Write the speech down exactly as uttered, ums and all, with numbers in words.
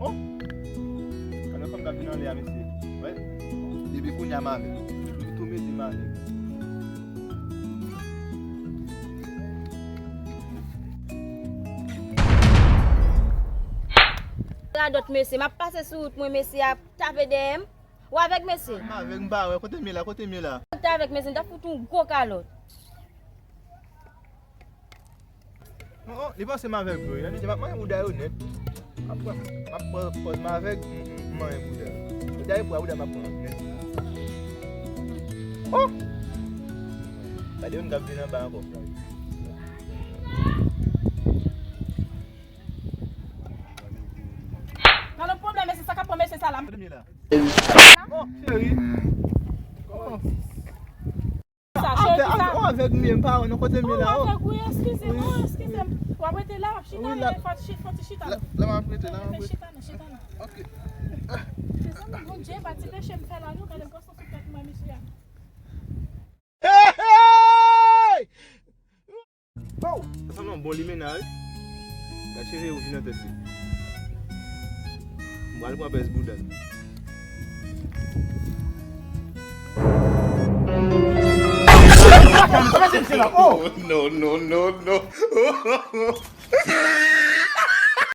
Oh! Gade fanm k ap vin anlè a, mesye. Wè. Depi kounye a m avè l. Tou mete m avè l. Radòt, mesye, m ap pase sou wout mwen, mesye ap tape dèyè m. Ou avèg, mesye? M avèg, m pa wè. Kote m ye la? Kote m ye la? Ou t avèg, mesye, m t ap fout ou yon gwo kalòt. Oh, oh, li panse m avèg vre. Gade, m ap manyen bouda yo nèt. M ap pran, m ap pran pòz m avèg, m, m, m manyen bouda. Gade, pou bouda m ap pran nèt. Oh! Gade youn k ap vin anba ankò. Nan lòt pwoblèm, mesye, sa k ap pran mesye sa la. Kote m ye la? Oh, cheri. Oh. Sa, cheri, ki sa? Oh, avèg m ye, m pa wè non, kote m ye la, oh. Avèg, wi, eskize m, oh, eskize m. W ap rete la, w ap chita, wi, la, fò ti chi-, fò ti chita, la, non. La m ap rete, la m ap rete. Chita, non, chita, non. Ok. Mezanmi, Bondye, pa ti peche m fè la, non, gade gwo sans sou tèt mwen, mesye a. Hey, hey! Pow! Sa sanble yon bon limena, wi. Gad cheve wouj li nan tèt li. M pral pran pès bouda l. Oh! No, no, no, no.